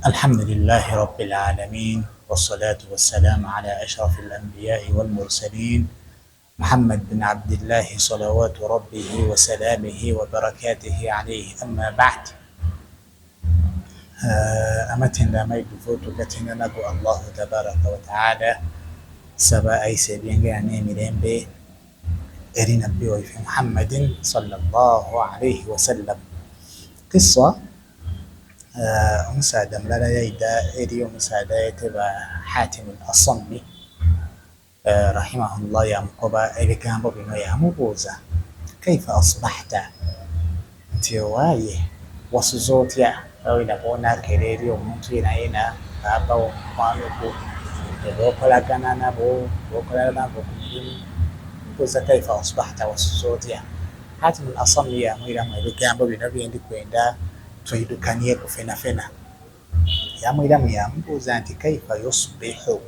الحمد لله رب العالمين والصلاة والسلام على أشرف الأنبياء والمرسلين محمد بن عبد الله صلوات ربه وسلامه وبركاته عليه أما بعد. Amatendo amaidhuvu tugatenda nago Allahu tabaraka wataala, saba aise ebyengera n'emirembe eri nabbi waife Muhammadin sallallahu alaihi wasallam. Kisa omusaadha mulala yaidha eri omusaadha ayetebwa Hatim al-Asammi rahimahullah, yamukoba ebigambo bino, yamubuuza kaifa asbahta, nti owaaye wasuze otya? Oina bw'onaakera eri omuntu yenayena, baaba wo, mukwano gwo, b'okolagana nabo, b'okola nabo ku mulimu, mubuuza kaifa asbahta, wasuze otya? Hatim al-Asammi yamwiramu ebigambo bino byendi kwenda twidhukanieku fenafena. Yamwiramu yamubuuza nti kaifa yusbihu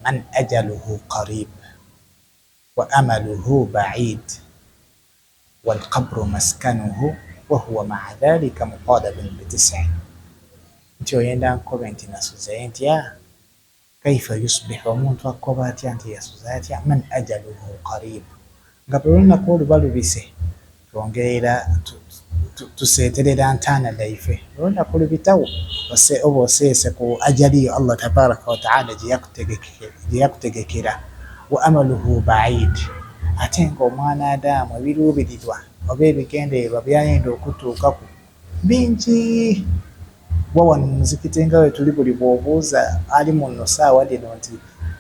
man ajaluhu qarib wa amaluhu ba'id walqabru maskanuhu wa huwa ma'a dhalika mutalabun bitis'in. Nti oyenda nkobe nti nasuze ntya? Kaifa yusbihu, omuntu akoba atya nti yasuze atya? Man ajaluhu qarib, nga buli lunaku oluba lubise twongerera tuseeterera ntaana dhaife. Olunaku lubitawo oba oseese ku ajali yo Allah tabaraka wataala gye yakutegekera. Wa amaluhu ba'id, ate nga omwana Adamu ebiruubirirwa oba ebigendererwa byayenda okutuukaku bingi. Wa wano mu muzikiti nga we tuli, buli bw'obuuza ali muno saawa dhino nti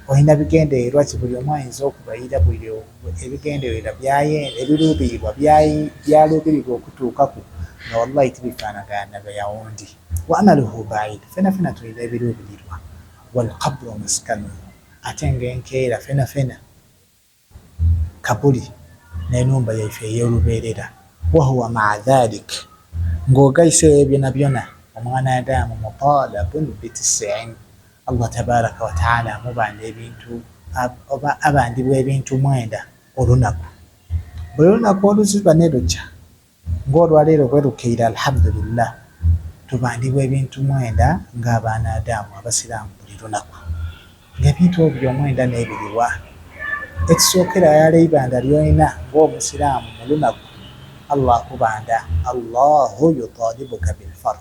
olina bigendererwa ki, buli omu ayinza okubayira buli ebigendererwa byayenda, ebiruubirirwa byaluubirirwa okutuukaku, nga wallahi tibifaanagana na byawundi. Wa amaluhu ba'id, fena fena tulina ebiruubirirwa. Walqabru maskanuhu, ate nga enkeera fena fena kabuli n'enumba yaife ey'olubeerera. Wahuwa ma'a dhalik, ng'ogaise ebyo byonabyona, omwana Adamu mutalabun bitis'in, Allah tabaraka wataala amubanda ebintu oba abandibwa ebintu 9 olunaku. Buli lunaku oluziba ne lukya ng'olwaleero bwe lukeire, alhamdulillah, tubandibwa ebintu 9 ng'abaana Adamu abasiraamu buli lunaku. Ng'ebintu ebyo 9 n'ebiriwa? Ekisookera yala eibanda ly'olina ng'omusiraamu mu lunaku, Allah akubanda, Allahu yutalibuka bilfard,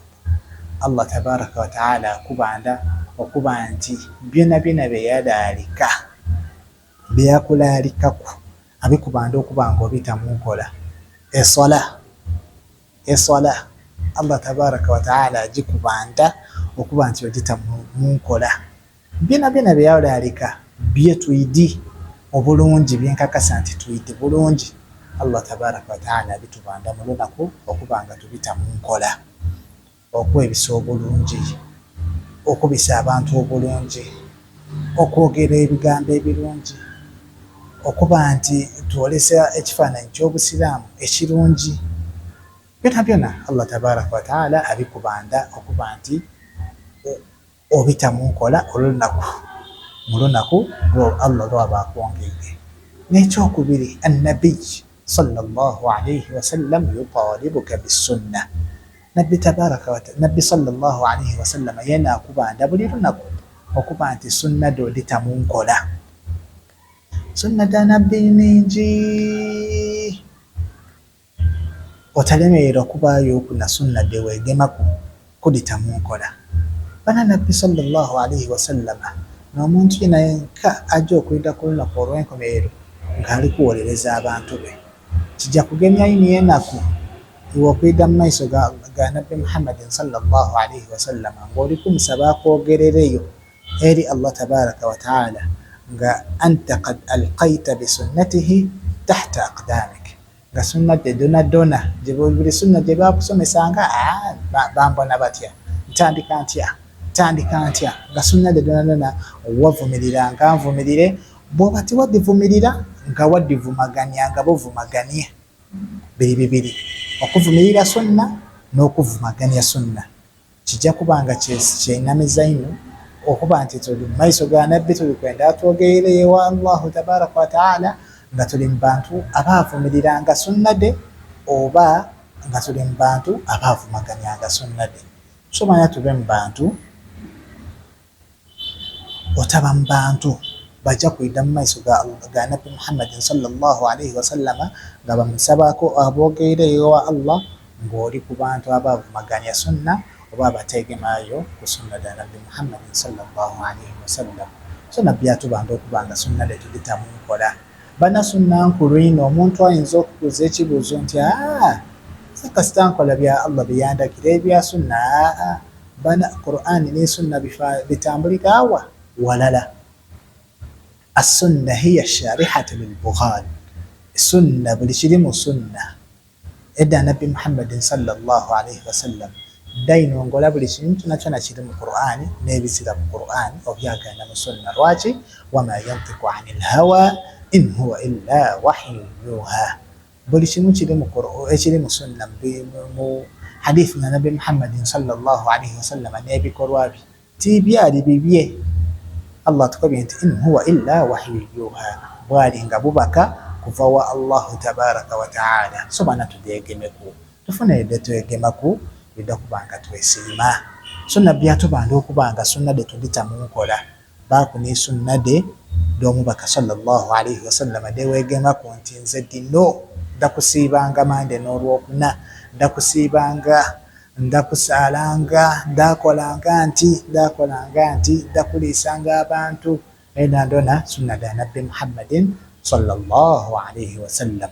Allah tabaraka wataala akubanda okuba nti byonabyona bye yalaalika, bye yakulaalikaku, abikubanda okuba nga obita mu nkola. Eswala, eswala Allah tabaraka wataala agikubanda okuba nti ogita mu nkola. Byonabyona bye yalaalika bye twidi obulungi, byenkakasa nti twidi bulungi, Allah tabaraka wataala abitubanda mu lunaku okuba nga tubita mu nkola. Okwebisa obulungi, okubisa abantu obulungi, okwogera ebigambo ebirungi, okuba nti twolesa ekifaananyi ky'Obusiraamu ekirungi, byonabyona Allah tabaraka wataala abikubanda okuba nti obita mu nkola olunaku mu lunaku Allah lwaba akwongeire. N'ekyokubiri, annabiy sallallahu alaihi wasallam yutalibuka bisunna, nabbi tabaraka nabbi sallallahu alaihi wasallam yena akubanda buli lunaku okuba nti sunna dho odita mu nkola. Sunna dha nabbi ningi, otalemererwa kubaayo na sunna dhe weegemaku kudita mu nkola. Bana nabbi sallallahu alaihi wasallama n'omuntu yena yenka aja okwidha ku lunaku olw'enkomerero ng'ali kuwolereza abantu be. Kija kugemya inho enaku iwe okwidha mu maiso ga nabbi Muhammadin sallallahu alaihi wasallama ng'oli kumusaba akwogerereyo eri Allah tabaraka wataala nga anta qad alqaita bisunnatihi tahta aqdamik, nga sunna dhe dhonadhona, buli sunna gye bakusomesanga, bambona batya, ntandika ntya, ntandika ntya, nga sunna dhe dhonadhona wavumirira nga nvumirire, bw'oba tiwadhivumirira nga wadhivumagania nga buvumaganie. Biri bibiri, okuvumirira sunna n'okuvumagania sunna. Kijja kuba nga kyenamiza inho okuba nti tuli mu maiso ga nabbi tuli kwenda atwogerere ewa Allahu tabaraka wataala nga tuli mu bantu abaavumiriranga sunna dhe oba nga tuli mu bantu abaavumaganianga sunna dhe. So manya tube mu bantu, otaba mu bantu baja kwida mu maiso ga Nabbi Muhammadin sallallahu alaihi wasallama nga bamusabako abogeire ewa Allah ng'oli ku bantu abavumaganya sunna oba abategemaayo ku sunna da Nabbi Muhammadin sallallahu alaihi wasallam. So Nabbi atubanda okuba nga sunna de tugita mu nkola. Bana sunna nkulu ino, omuntu ayinza okubuuza ekibuuzo nti kasita nkola bya Allah byeyandagira ebya sunna, bana Qur'ani ne sunna bitambulika awa walala. As-sunna hiya sharihatu lil-bughal, sunna buli kiri mu sunna edda Nabbi Muhammadin sallallahu alaihi wasallam dainongola buli kintu kyona kiri mu Qur'ani n'ebizira mu Qur'ani obyagaana mu sunna. Lwaki? Wama yantiku anil hawa in huwa illa wahyun yuha. Buli kimu kiri mu ekiri mu sunna mu hadithi na Nabbi Muhammadin sallallahu alaihi wasallam n'ebikolwa bye tibyali bibye. Allah tukobye nti in huwa illa wahyun yuha, bwali nga bubaka kuva wa Allahu tabaraka wa taala. So bana tudeegemeku, tufune edde twegemaku bidda kubanga twesiima. So Nabbi atubanda okubanga sunna de tudita mu nkola, baaku ne sunna de d'omubaka sallallahu alaihi wasallam dewegemaku nti nze dino ndakusiibanga mande n'olwokuna, ndakusiibanga, ndakusaalanga, ndakolanga nti, ndakolanga nti, ndakuliisanga abantu. Ena ndona sunna da Nabbi Muhammadin sallallahu alaihi wasallam.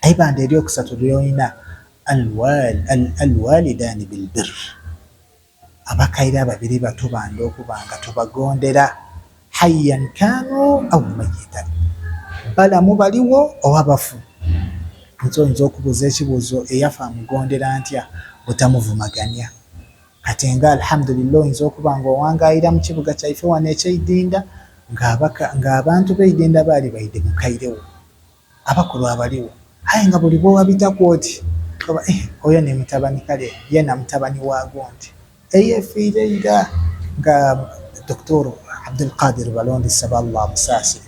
Eibanda eryokusatu lyolina alwalidani bilbir, abakaire ababiri batubanda okubanga tubagondera hayyan kanu au mayitan, balamu baliwo oba bafu. Nze oyinza okubuuza ekibuuzo eyafa amugondera ntya butamuvumaganya? Kati nga alhamdulillah oyinza okuba nga owangayira mu kibuga kyaife wano ekyeidinda ng'abantu b'eidinda baali baide mukairewo abakulu abaliwo, aye nga buli bwewabitaku oti oyo ne mutabani kale ye na mutabani waago nti eyefiire ira nga Dr. Abdulkadir Balonde, saba Allah amusaasire,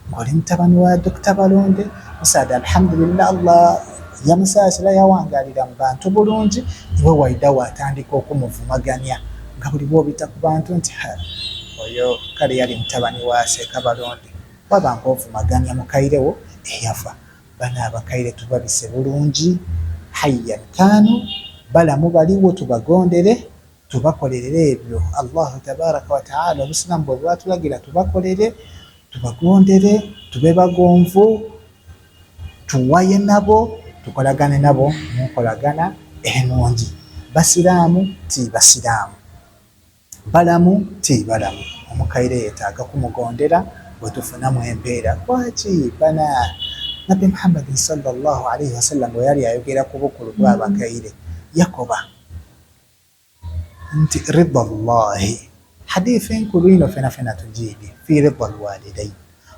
ng'oli mutabani wa Dr. Balonde musaada, alhamdulillah Allah yamusaasira yawangalira mu bantu bulungi. Iwe waida watandika okumuvumaganya nga buli bwobita ku bantu nti oyo kale yali mutabani wa Seeka Balonde, waba ng'ovumaganya mukairewo eyafa. Bana abakaire tubabise bulungi hayyan kanu, balamu baliwo tubagondere, tubakolerere ebyo Allahu tabaraka wa taala obusiraamu bwe bwatulagira tubakolere, tubagondere, tube bagonvu, tuwaye nabo, tukolagane nabo mu nkolagana enungi. Basiraamu ti basiraamu, balamu ti balamu, omukaire yeetaaga kumugondera bwe tufunamu empeera. Lwaki bana Nabbi Muhammadin sallallahu alaihi wasallam bwe yali ayogera ku bukulu bw'abakaire yakoba nti rida llahi, hadithi enkulu ino fena fena tugiidi, fi rida lwalidain,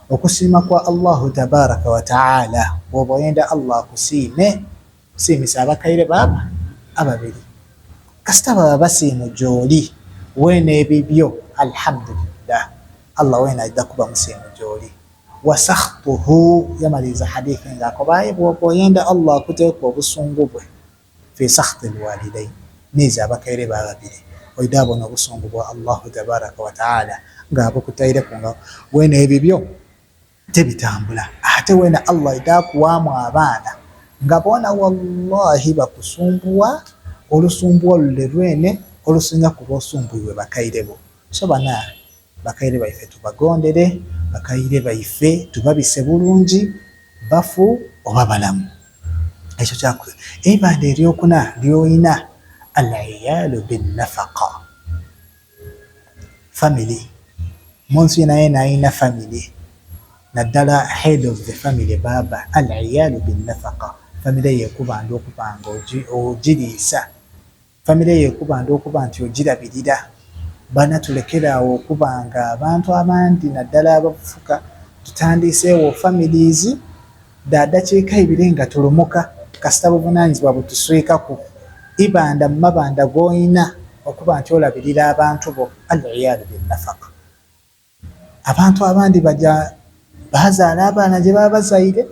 okusiima kwa Allahu tabaraka wa taala. Bw'oba oyenda Allah akusiime, kusiimisa abakaire baaba ababiri, kasita baba basiimu gy'oli weena ebibyo alhamdulillah Allah weena ajja kuba musiimu gy'oli. Wasakhtuhu, yamaliriza hadithi ng'akoba aye bw'oba oyenda Allah akuteeka obusungu bwe fi sakhti lwalidain, niiza abakaire bababiri, oida abona obusungu bwa Allahu tabaraka wa taala ng'abukutaireku nga weena ebibyo tebitambula. Ate weena Allah ida akuwaamu abaana nga boona wallahi bakusumbuwa olusumbuwa lule lwene olusinga ku lwosumbuiwe bakaire bo. So bana bakaire baife tubagondere, bakaire baife tubabise bulungi, bafu oba balamu. Ekyo kyaku eibanda eryokuna lyoyina al-iyalu binnafaqa, family. Omuntu yena yena ayina family, naddala head of the family baba, al-iyalu binnafaqa, family yekubanda okuba nga ogiriisa, family yekubanda okuba nti ogirabirira. Bana tulekere awo okuba nga abantu abandi naddala abafuka tutandiiseewo families da dakiika ibiri nga tulumuka kasita buvunaanyizibwa butuswikaku. Ibanda mu mabanda g'oyina okuba nti olabirira abantu bo, al-iyalu binnafaqa. Abantu abandi baja bazaala abaana gye baba bazaire,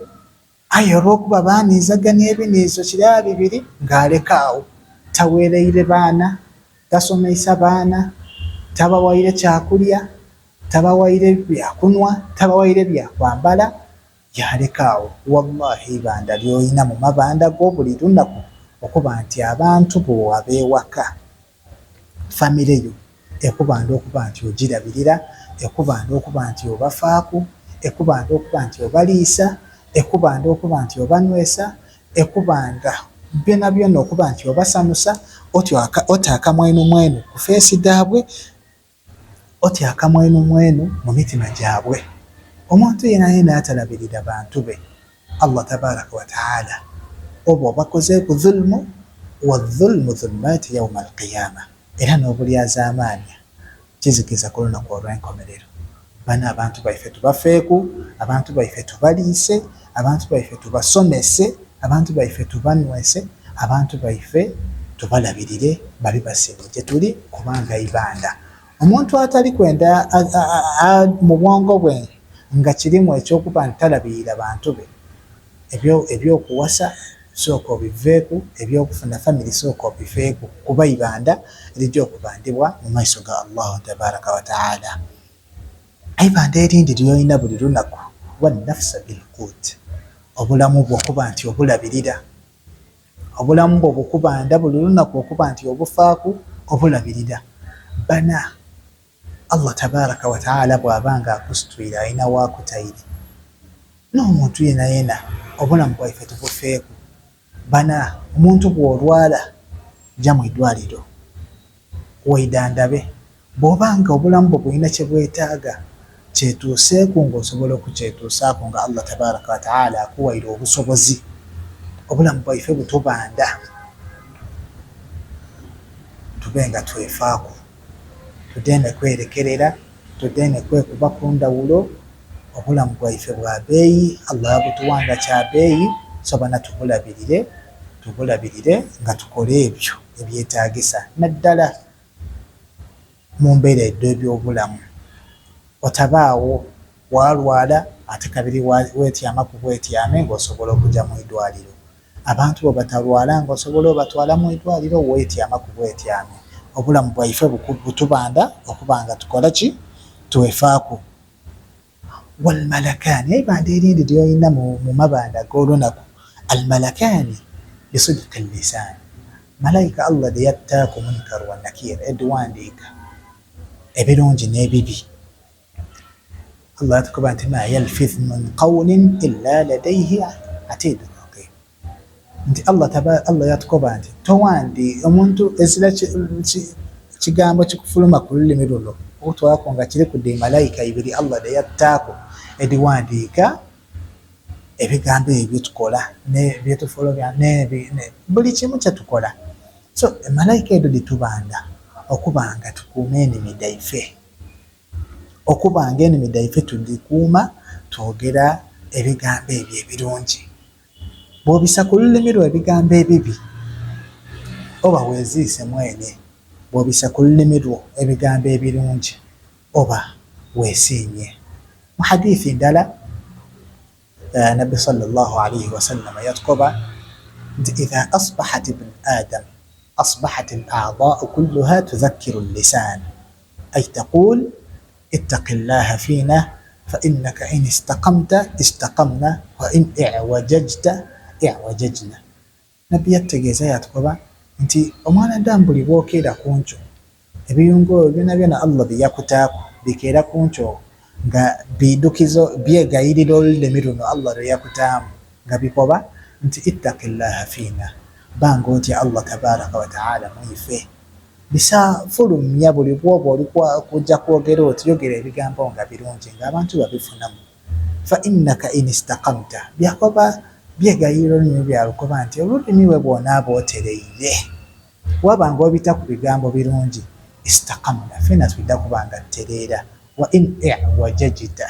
aye olw'okuba baaniizaganya ebiniizo kiraba bibiri ng'aleka awo taweereire baana. Tasomeisa baana, tabawaire kyakulya, tabawaire byakunwa, tabawaire byakwambala, yaleka agho. Wallahi eibanda ly'olina mu mabanda go buli lunaku okuba nti abantu bo ab'ewaka, famire yo ekubanda okuba nti ogirabirira, ekubanda okuba nti obafaaku, ekubanda okuba nti obaliisa, ekubanda okuba nti obanwesa, ekubanda byonabyona okuba nti obasanusa, otyo ota akamwenumwenu ku feesi dhaabwe, oti akamwenumwenu mu mitima gyabwe. Omuntu yenayena atalabirira bantu be, Allah tabaraka wa taala oba obakozeeku dhulmu, wa dhulmu dhulumaati yauma alqiyama, era n'obulyazaamaanya kizikiza ku lunaku olw'enkomerero. Bano abantu baife tubafeeku, abantu baife tubaliise, abantu baife tubasomese, abantu baife tubanwese, abantu baife tubalabirire babe basiimwe gye tuli kubanga ibanda. Omuntu atali kwenda mu bwongo bwe nga kirimu eky'okuba nti talabirira bantu be, eby'okuwasa sooka obiveeku, eby'okufuna famire sooka obiveeku kuba ibanda lija okubandibwa mu maiso ga Allahu tabaraka wa taala. Eibanda erindi ly'olina buli lunaku, wannafsa bilquut, obulamu bwo okuba nti obulabirira, obulamu bwo bukubanda buli lunaku okuba nti obufaaku, obulabirira. Bana Allah tabaraka wa taala bw'aba nga akusitwire alina w'akutaire, n'omuntu yenayena obulamu bwaife tubufeeku. Bana omuntu bw'olwala ja mu idwaliro weidhandhabe, bw'oba nga obulamu bwo bulina kye bwetaaga kyetuuseeku ng'osobola okukyetuusaaku nga Allah tabaraka wa taala akuwaire obusobozi. Obulamu bwaife butubanda tube nga twefaaku, tudheeme kwerekerera, tudheeme kwekubaku ndhawulo. Obulamu bwaife bwa beeyi, Allah yabutuwa nga kya beeyi, so bana tubulabirire, tubulabirire nga tukola ebyo ebyetaagisa naddala mu mbeera edh'ebyobulamu. Otabaagho waalwala ate kabiri weetyamaku bwetyame ng'osobola okuja mu idwaliro. Abantu bo batalwala ng'osobola obatwala mu idwaliro weetyamaku bwetyame. Obulamu bwaife butubanda okuba nga tukola ki? Twefaaku. Walmalakaani, eibanda erindi ly'olina mu mabanda ag'olunaku, almalakaani bisidqi lisaani, malaika Allah dhe yattaaku Munkar wa Nakiir edhiwandiika ebirungi n'ebibi. Allah yatukoba nti ma yalfidh min qawlin illa ladaihi atidun raqib, nti Allah Allah yatukoba nti towandi omuntu ezira kigambo kikufuluma ku lulimi luno okutwalaku nga kiriku dhi malaika ibiri Allah dhe yattaaku edhiwandiika ebigambo ebyo byetukola byetufulumya buli kimu kyetukola. So emalaika edho dhitubanda okuba nga tukuuma enimi dhaife, okuba nga enimi dhaife tudhikuuma twogera ebigambo ebyo ebirungi. Bw'obisa ku lulimi lwo ebigambo ebibi oba weeziise mwene, bw'obisa ku lulimi lwo ebigambo ebirungi oba weesiimye. Mu hadithi ndala Nabbi sallallahu alaihi wasallama yatukoba nti idha asbahat ibnu adam asbahat al-a'dha'u kulluha tudhakkiru al-lisan ay taqul ittaqi llaha fina fa innaka in istaqamta istaqamna wa in i'wajajta i'wajajna. Nabbi yatutegeeza yatukoba nti omwana Adamu buli bw'okeera ku nkyo, ebiyungo ebyo byonabyona Allah bye yakutaaku bikeera ku nkyo nga biidhukizo byegayirira olulimi luno Allah lwe yakutaamu nga bikoba nti ittaqi llaha fiina, ba ng'otya Allah tabaraka wa taala mu ife. Bisa fulumya buli bw'oba oli kuja kwogera oti yogera ebigambo nga birungi ng'abantu babifunamu. Fa innaka in istaqamta, byakoba byegayirira olulimi byalukoba nti olulimi we bw'onaaba otereire waaba ng'obita ku bigambo birungi, istaqamna, fena twidha kuba nga tutereera. Wa in i'wajajta,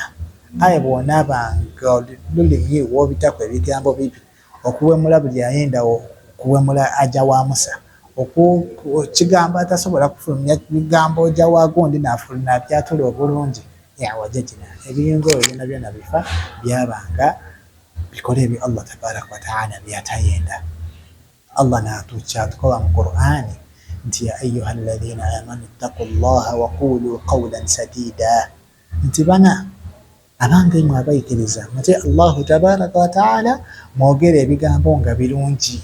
aye bw'onaaba nga olulimi w'obitaku ebigambo bibi, okuwemula buli ayenda okuwemula aja wa Musa, ekigambo atasobola kufulumya bigambo oja wa gundi nabyatula obulungi, i'wajajna, ebiyungo ebyo byonabyona bifa byaba nga bikola ebyo Allah tabaraka wa taala by'atayenda. Allah kyatukoba mu Qur'ani Nti ya ayuha alladhina amanu ittaqu llaha waqulu qawlan sadida, nti bana abange imwe abaikiriza, mutye Allahu tabaraka wataala, mwogere ebigambo nga birungi.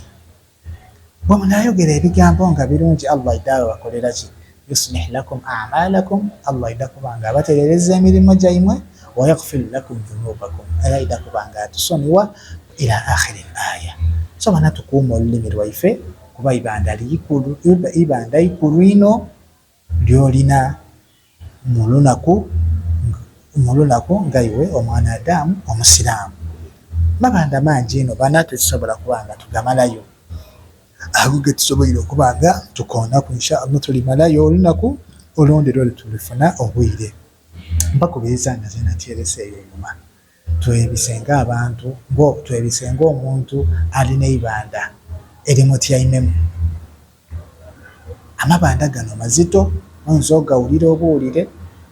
Bwe munayogera ebigambo nga birungi, Allah idaawe bakolera ki? Yuslih lakum amalakum, Allah aida kuba nga abaterereza emirimu gyaimwe, wayaghfir lakum dhunubakum, era aida kuba nga atusonyiwa, ila akhiri l aya. So bana, tukuuma olulimi lwaife, kuba ibanda likulu, ibanda ikulu ino lyolina mu lunaku nga iwe omwana Adamu omusiraamu. Mabanda mangi ino bana, tetusobola kuba nga tugamalayo. Ago getusoboire okuba nga tukoonaku, insha Allah tulimalayo olunaku olundi lwoli tulifuna obwire. Mbakubiriza nga zena tyerese eyo enyuma, twebise ng'abantu, twebise ng'omuntu alina eibanda erimutyaimemu. Amabanda gano mazito, oyinza ogawulira obuwulire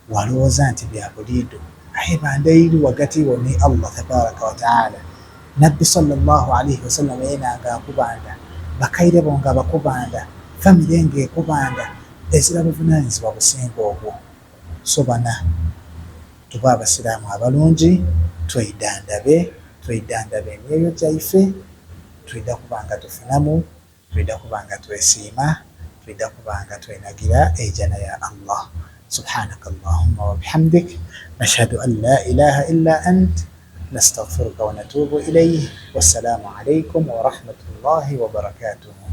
walowooza nti bya buliido, aye banda eriri wagati wo ne Allah tabaraka wataala, Nabbi sallallahu alaihi wasallam yena nga akubanda, bakaire bo nga bakubanda, famire nga ekubanda, ezira buvunanyizibwa businga obwo. So bana, tube abasiraamu abalungi, tweidandabe, tweidandabe emyoyo gyaife. Twida kuba nga tufunamu, twida kuba nga twesiima, twida kuba nga twenagira ejana ya Allah. Subhanaka allahumma wabihamdik, nashhadu an la ilaha illa ant, nastaghfiruka wa natubu ilayh. Wassalamu alaikum warahmatullahi wabarakatuhu.